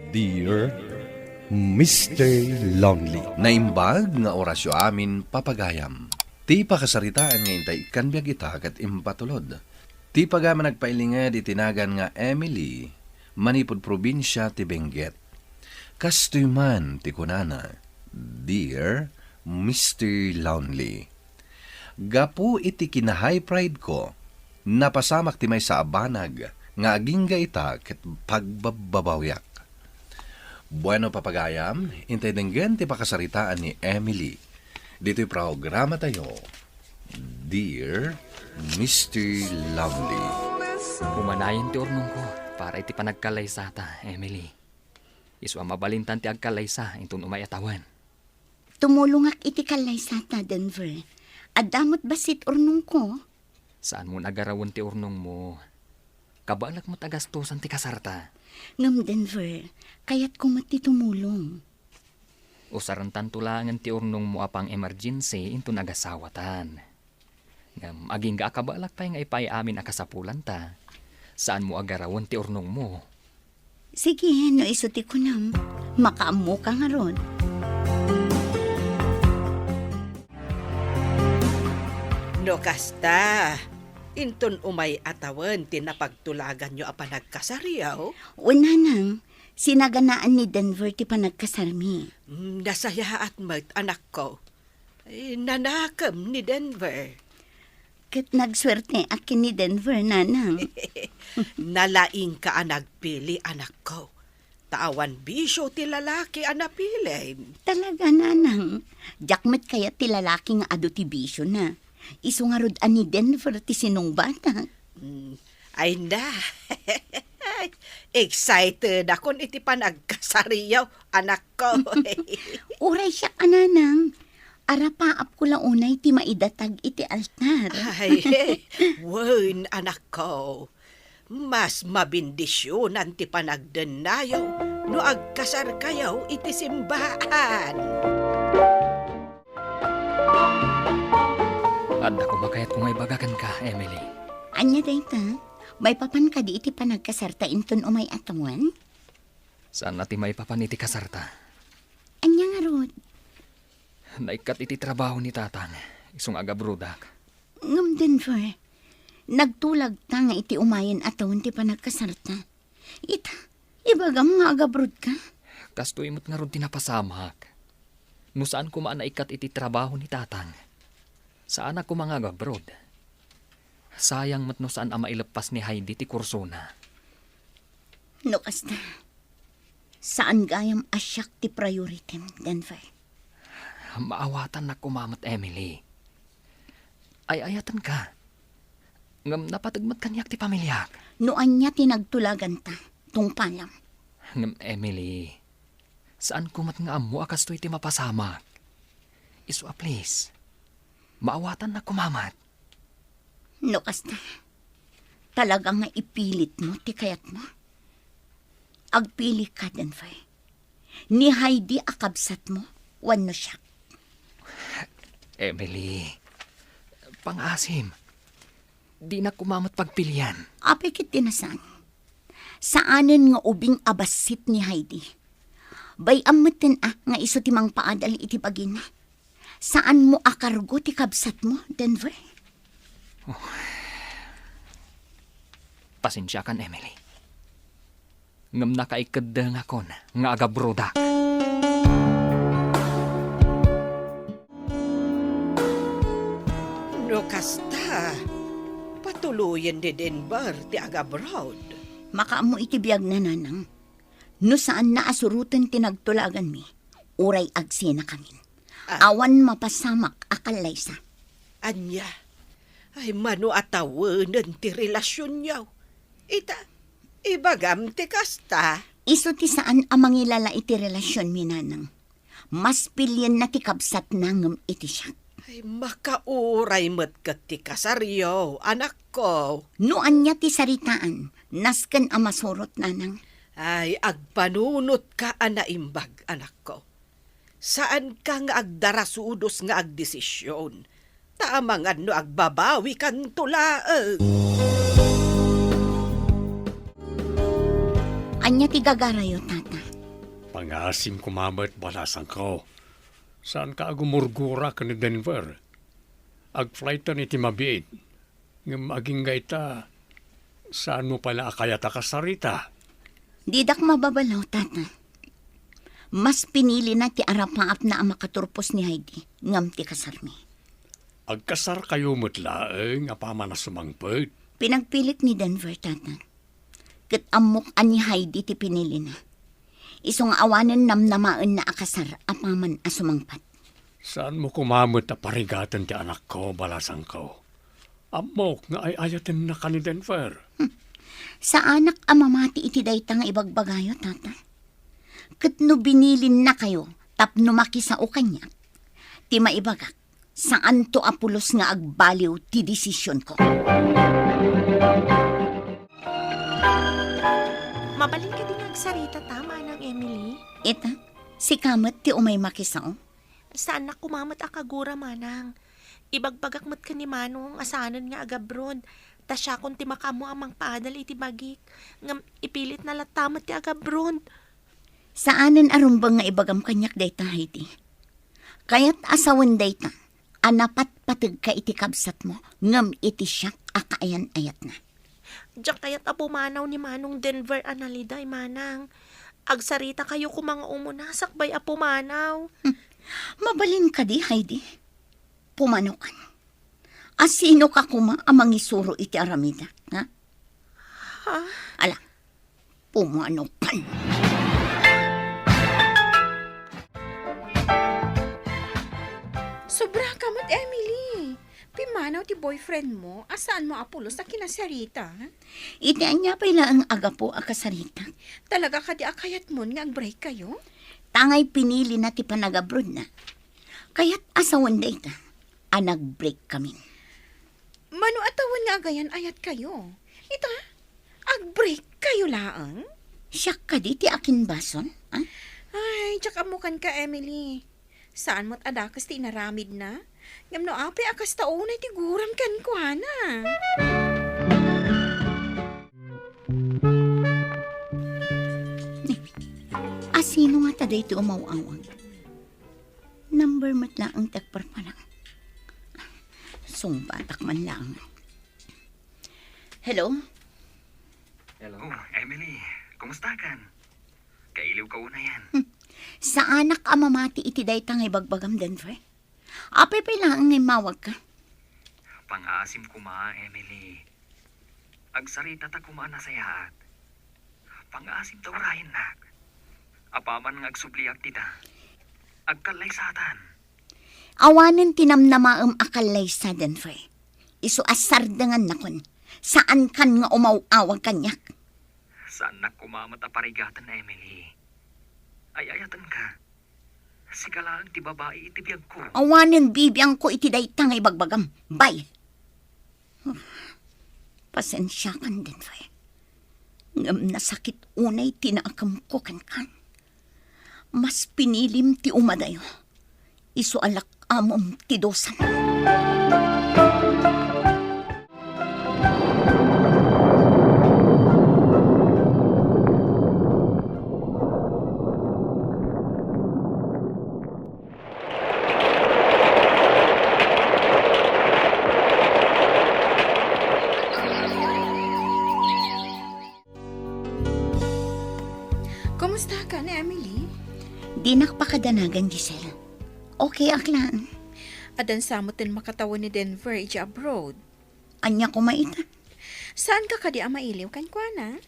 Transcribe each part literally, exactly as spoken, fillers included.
Dear Mister Lonely. Naimbag nga orasyo amin, papagayam. Ti pakasaritaan nga intay ikkan biag ita ket impatulod. Ti pagayam a nagpailinged iti nagan nga Emily, manipud probinsia ti Benguet. Kastoy man ti kunana, "Dear Mister Lonely." Gapu iti kina-high pride ko, napasamak ti maysa a banag nga agingga ita ket pagbabbabawiak. Bueno, papagayam, intay denggen ti pakasaritaan ni Emily. Ditoy programa tayo, Dear Mister Lovely. Umanayon ti urnongko para iti panagkallaysata, Emily. Isu a mabalintan ti agkallaysa inton umay a tawen. Tumulongak iti kallaysata, Denver. Adda met bassit urnongko. Saanmo nga agarawen ti urnongmo. Kabaelak met a gastosan ti kasarta. Ngem, Denver, kayatko met ti tumulong. Usarentanto laengen ti urnongmo a pang-emergency inton agasawatan. Ngem agingga a kabaelak pay nga ipaay amin a kasapulanta. Saanmo a garawen ti urnongmo. Sige, no isu ti kunam, makaammoka ngarud. No kasta, inton umay a tawen ti napagtulaganyo a panagkasaryo? Wen, nanang, sinaganaan ni Denver ti panagkasarmi. Mm, nasayaat met, anakko. Ay, nanakem ni Denver. Ket nagsuerteak ken ni Denver, nanang. Nalaingka a nagpili, anakko. Ta awan bisio ti lalaki a napilim. Talaga, nanang. Diak met kayat ti lalaki nga adu ti bisiona. Isu ngarud a ni Denver ti sinungbatak. Mm, ay na. Excited akon iti panagkasaryo, anakko. Uray siak a, nanang. Arapaapko la unay ti maidatag iti altar. Ay, wen, anakko. Mas mabendisionan ti panagdennayo no agkasarkayo iti simbaan. Adda koma kayatko nga ibaga kenka, Emily. Ania dayta? Maipapan kadi iti panagkasarta inton umay a tawen? Saan a ti maipapan iti kasarta. Ania ngarud? Naikkat iti trabaho ni Tatang, isu nga agabrodak. Ngem, Denver, nagtulagta nga iti umayen a tawen ti panagkasarta. Ita, ibagam nga agabrodka? Kastoy met ngarud ti napasamak. No saan koma a naikkat iti trabaho ni Tatang, saanak koma nga agabrod. Sayang met no saan a maileppas ni Heidi ti kursona. No kasta, saan gayam a siak ti priority-m, Denver. Maawatannak koma met, Emily. Ay-ayatenka. Ngem napateg met kaniak ti pamiliak. No ania ti nagtulaganta, tungpalam. Ngem, Emily, saan ko met nga ammo a kastoy ti mapasamak. Isu a please, maawatannak koma met. No kasta, talaga nga ipilitmo ti kayatmo? Agpilika, Denver. Ni Heidi a kabsatmo wenno siak? Emily, pangaasim. Dinak koma met pagpilian. Apay ket ti nasan? Saanen nga ubing a bassit ni Heidi. Bay-am metten a nga isu ti mangpaadal iti bagina. Saanmo a kargo ti kabsatmo, Denver? Oh. Pasensiakan, Emily. Ngem nakaikeddengakon nga agabrodak. No kasta, patuloyen ni Denver ti agabroad. Makaammo iti biagna, nanang. No saanna a suroten ti nagtulaganmi, uray agsinakamin. Ah. Awan mapasamak a kallaysa. Ania? Ay, mano a tawenen ti relasionyo? Ita, ibagam ti kasta. Isu ti saan a mangilala iti relasionmi, nanang. Mas pilienna ti kabsatna ngem iti siak. Ay, makauray met ket ti kasaryo, anakko. No ania ti saritaan, nasken a masurot, nanang. Ay, agpanunotka a naimbag, anakko. Saanka nga agdarasudos nga agdesision, ta amangan no agbabawikanto laeng. Ania ti gagarayo, tata? Pangaasim koma met, balasangko. Saanka a gumurgura ken ni Denver. Agflighten iti mabiit. Ngem agingga ita, saanmo pay la a kayat a kasarita? Didak mababalaw, Tata. Mas pinilina ti arapaapna a makaturpos ni Heidi ngem ti kasarmi. Agkasarkayo met laeng apaman a sumangpet. Pinagpilit ni Denver, Tata. Ket ammok a ni Heidi ti pinilina. Isu nga awanen namnamaenna a kasar apaman a sumangpet. Saanmo koma met a parigaten ti anakko, balasangko. Ammok nga ay-ayatennak ni Denver. Hmm. Saanak a mamati iti dayta nga ibagbagayo, Tata. Ket no binilinnakayo tapno makisao kaniak, ti maibagak, saanto a pulos nga agbaliw ti desisionko. Mabalin kadi nga agsarita ta, Manang Emily? Ita, sika met ti umay makisao? Saannak koma met a kagura, Manang. Ibagbagak met ken ni Manong a saanen nga agabroad, ta siakon ti makaammo a mangpaadal iti bagik. Ngem ipilitna latta met ti agabroad. Saanen a rumbeng nga ibagam kaniak dayta, Heidi. Kayat a sawen dayta a napatpategka iti kabsatmo ngem iti siak a kaayan-ayatna. Diak kayat a pumanaw ni Manong Denver a naliday, Manang. Agsarita kayo koma nga umuna sakbay a pumanaw. Hmm. Mabalin kadi, Heidi? Pumanawkan. A sinoka koma a mangisuro iti aramidek, ha? Ha? Ala, pumanokan. Sobra ka met, Emily. Pimanaw ti boyfriend mo a saanmo a pulos a kinasarita. Iti ania pay laeng a gapu a kasarita? Talaga kadi a kayatmon nga ag-break kayo? Tangay pinilina ti panagabroadna. Kayat a sawen dayta a nag-break kami. Mano a tawen nga agayan-ayat kayo? Ita, ag-break kayo laeng? Siak kadi ti akinbasol, ah? Ay, diak ammo kenka, Emily. Saan met a dakes ti inaramidna? Ngem no apay a kasta unay ti guram kenkuana. Ni, asino ngata daytoy umaw-awag? Number met laeng ti agparparang. Sungbatak man laeng. Hello? Hello? Oh, Emily, kumusta kan? Kailiw ka unayen. Hmm. Saanak a mamati iti dayta nga ibagbagam, Denver. Apay pay laeng nga immawagka? Pangaasim koma, Emily. Agsarita ta koma a nasayaat. Pangaasim ta urayennak. Apaman nga agsubliak dita, agkallaysatan. Awanen ti namnamaem a kallaysa, Denver. Isu a sardengannakon, saankan nga umaw-awag kaniak. Saannak koma met a parigaten, Emily. Ay-ayatenka. Sika laeng ti babai iti biagko. Awanen bibiangko iti dayta nga ibagbagam. Bye. Pasensiakan, Denver. Ngem nasakit unay ti naakemko kenkan. Mas pinilim ti umadayo. Isu a lak-amem ti dusam. Kumusta ka ni Emily? Dinak pakadanagan, Giselle. Okay ak laeng. Addan sa metten makatawen ni Denver idiay abroad. Ania koma ita? Saan ka kadi a mailiw kenkuana?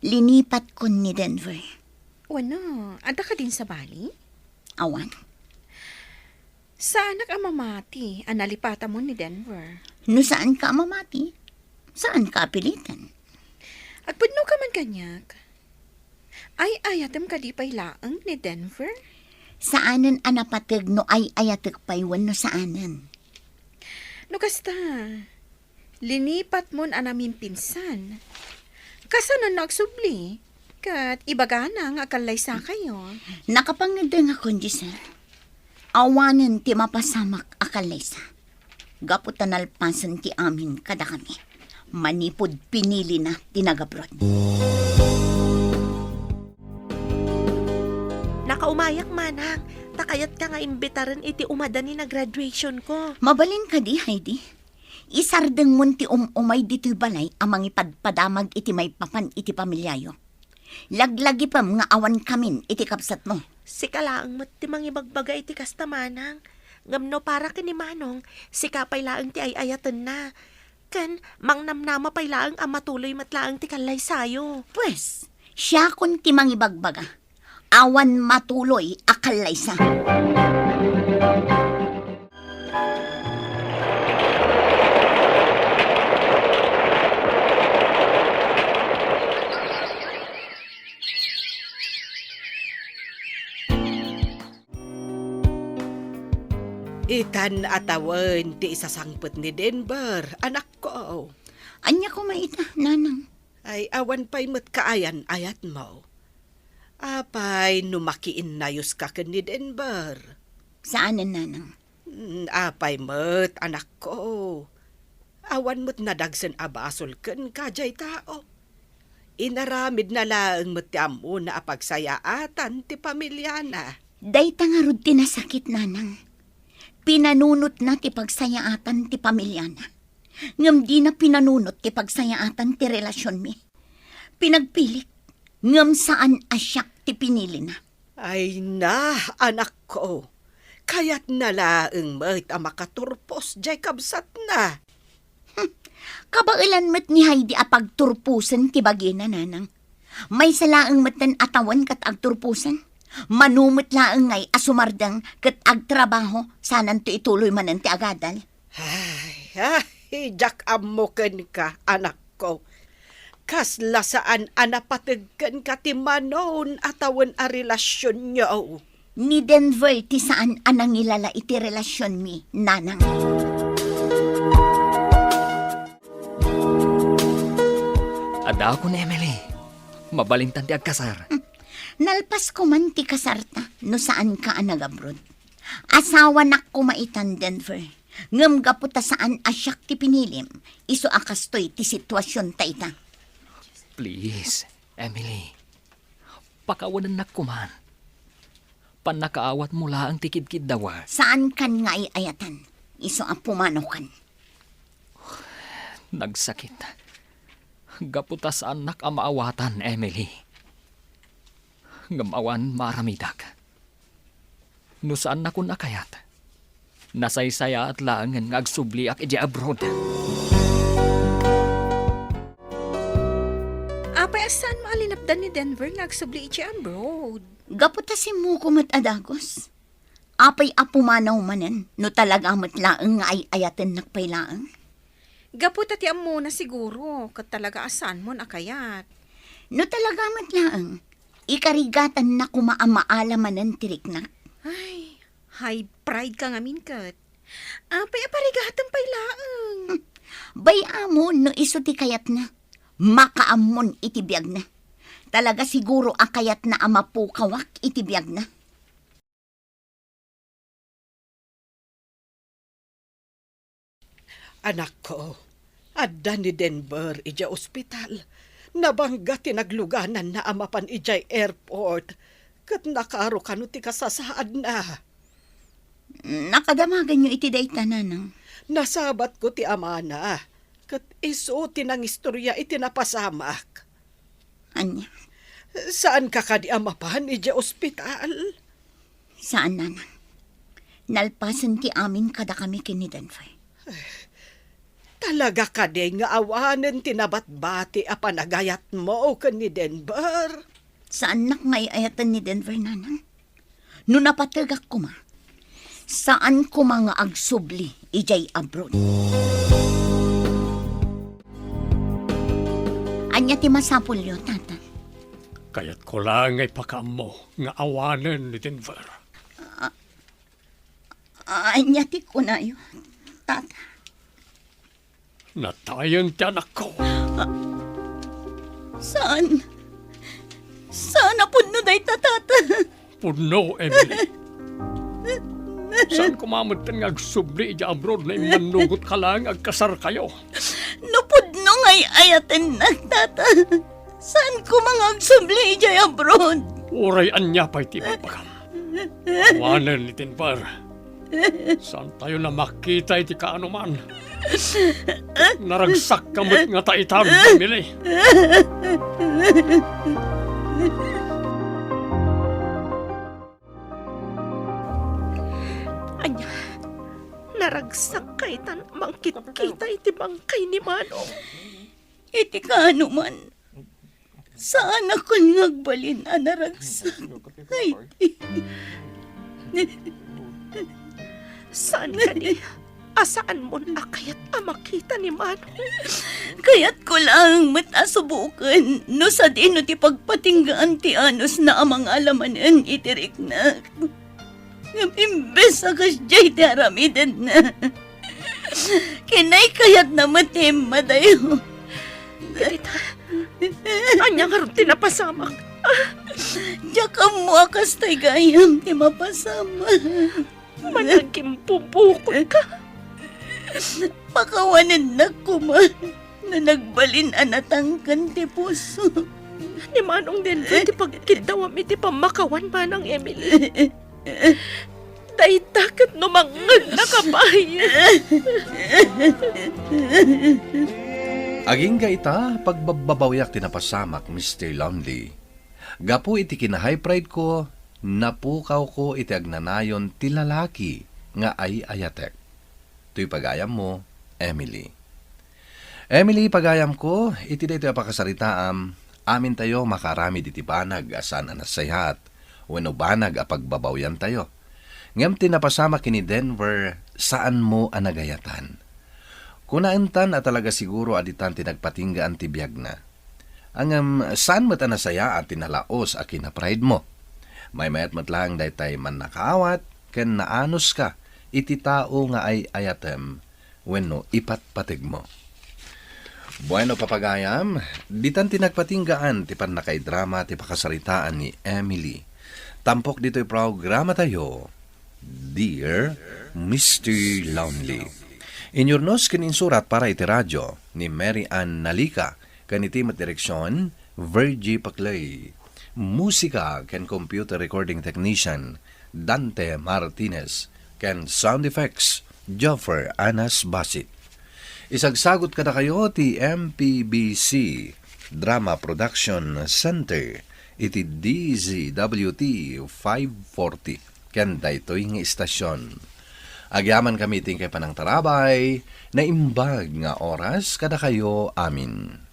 Linipatkon ni Denver. Wenno, adda kadin sabali? Awan. Saanak a mamati a nalipatamon ni Denver. No saanka a mamati, saanka a piliten. Agpudno ka man kaniak. Ay-ayatem kadi pay laeng ni Denver? Saanen a napateg no ay-ayatek pay wenno saanen. No kasta, linipatmon a namimpinsan. Kasano no agsubli? Ket ibagana nga agkallaysakayo. Nakapangngedengakon, Giselle. Awanen ti mapasamak a kallaysa. Gapu ta nalpasen ti amin kadakami. Manipud pinilina ti nagabroad. Kaumayak, manang, ta kayatka nga imbitaren iti umadani nga graduationko. Mabalin kadi, Heidi? Isardengmon ti um-umay ditoy balay a mangipadpadamag iti maipapan iti pamiliayo. Laglagipem nga awan kamin iti kabsatmo. Sika laeng met ti mangibagbaga iti kasta, manang. Ngem no para ken ni Manong, sika pay laeng ti ay-ayatenna. Ken mangnamnama pay laeng a matuloy met laeng ti kallaysayo. Pues, siakon ti mangibagbaga. Awan matuloy a kallaysa. Itan a tawen ti isasangpet ni Denver, anakko. Ania koma ita, nanang? Ay, awan pay met kaayan-ayatmo. Apay no makiinnayoska ken ni Denver? Saanen, nanang. Mm, apay met, anakko. Awan met nadagsen a basol kenka diay tao. Inaramidna laeng met ti ammona a pagsayaatan ti pamiliana. Dayta ngarud ti nasakit, nanang. Pinanunotna ti pagsayaatan ti pamiliana. Ngem dina pinanunot ti pagsayaatan ti relasionmi. Pinagpilik, ngem saan a siak ti pinilina. Ay na, anakko. Kayatna laeng met a makaturpos diay kabsatna. Hmm. Kabaelan met ni Heidi a pagturposen ti bagina, nanang. Maysa laeng metten a tawen ket agturposen. Mano met laeng ngay a sumardeng ket agtrabaho, sananto ituloy manen ti agadal. Ay, ay, diak ammo kenka, anakko. Kasla saan a napateg kenka ti manon a tawen a relasionyo. Ni Denver ti saan a nangilala iti relasionmi, nanang. Adda akon, Emily. Mabalintan ti agkasar. Hmm. Nalpas koman ti kasarta no saanka a nagabroad. Asawanak koma itan, Denver. Ngem gapu ta saan a siak ti pinilim, isu a kastoy ti situasionta ita. Please, Emily. Pakawanennak koman. Pannakaawatmo laeng ti kidkiddawa. Saankan nga ay-ayaten, isu a pumanokan. Nagsakit. Gapu ta saannak a maawatan, Emily. Ngem awan maaramidak. No saannakon a kayat, nasaysayaat laengen nga agsubliak idiay abroad. Apay a saanmo a linapdan ni Denver nga agsubli idiay abroad? Gapu ta simmoko met a dagus. Apay a pumanaw manen no talaga met laeng nga ay-ayatennak pay laeng? Gapu ta ti ammona siguro, ket talaga a saanmon a kayat. No talaga met laeng, ikarigatanna koma a maala manen ti riknak. Ay, high pride ka ngamin ket. Apay a parigatem pay laeng? Hmm. Bay-amon no isu ti kayatna. Makaammon iti biagna. Talaga siguro a kayatna a mapukawak iti biagna. Anakko, adda ni Denver idiay ospital. Nabangga ti naglugananna a mapan idiay airport, ket nakaro kano ti kasasaadna. Nakadamaganyo iti dayta, nanang? Nasabatko ti amana, ket isu ti nangistoria iti napasamak. Ania? Saanka kadi a mapan idiay ospital? Saan, nanang. Nalpasen ti amin kadakami ken ni Denver. Talaga kadi nga awanen ti nabatbati a panagayatmo ken ni Denver? Saannak nga ay-ayaten ni Denver, nanang. No napategak koma, saan koma nga agsubli idiay abroad. Ania ti masapulyo, tata? Kayatko laeng nga ipakaammo nga awanen ni Denver. Ah, ania ti kunayo, tata? Natayen ti anakko. Ah, saan? Saan a pudno dayta, tata? Pudno, Emily. Saan koma metten nga agsubli idiay abroad no immannugotka laeng nga agkasarkayo? No pudno nga ay-ayatennak, tata, saan koma nga agsubli idiay abroad? Uray ania pay ti ibagbagam, awanen ni Denver. Saantayon a makita iti kaanoman. Naragsakka met ngata itan, Emily. Ania, naragsakka itan a mangkitkita iti bangkay ni Manong? Iti kaanoman, saanakon nga agbalin a naragsak. Ay, saan kadi a saanmon a kayat a makita ni Manong? Kayatko laeng met a suboken no sadino ti pagpatinggaan ti anusna a mangala manen iti riknak. Ngem imbes a kasdiay ti aramidenna, kinaykayatna met ti immadayo. Dita, ania ngarud ti napasamak? Diak ammo a kastoy gayam ti mapasamak. Managimbubukotka. Pakawanennak koma no nagbalin a natangken ti puso. Ni Manong Denver ti pagkiddawam iti pammakawan, Manang Emily. Dayta ket no mangngegna ka pay. Agingga ita, pagbabbabawiak ti napasamak, Mister Lonely. Gapu iti kina-high pride ko, napukawko iti agnanayon ti lalaki nga ay-ayatek. Toy pagayammo, Emily. Emily, pagayamko, iti daytoy a pakasaritaam, amintayo makaaramid iti banag a saan a nasayaat wenno banag a pagbabawiantayo. Ngem ti napasamak ken ni Denver, saanmo a nagayatan. Kunaentan a talaga siguro a ditan ti nagpatinggaan ti biagna. Ngem saan met a nasayaat ti nalaos a kina-pridemo. Maymayat met laeng daytay mannakaawat ken naanuska iti tao nga ay-ayatem wenno ipatpategmo. Bueno, papagayam, ditan ti nagpatinggaan ti pannakaidrama ti pakasaritaan ni Emily. Tampok ditoy programatayo, Dear Mister Lonely. Inyurnos ken insurat para iti radio ni Mary Ann Nalica, ken iti met direksion, Virgie Paclay. Musika ken computer recording technician, Dante Martinez, ken sound effects, Joffer Anas Basit. Isagsagot kadakayo ti M P B C Drama Production Center iti D Z W T five forty ken daytoy nga istasyon. Agyamankami iti inkay panangtarabay, naimbag nga oras kadakayo amin.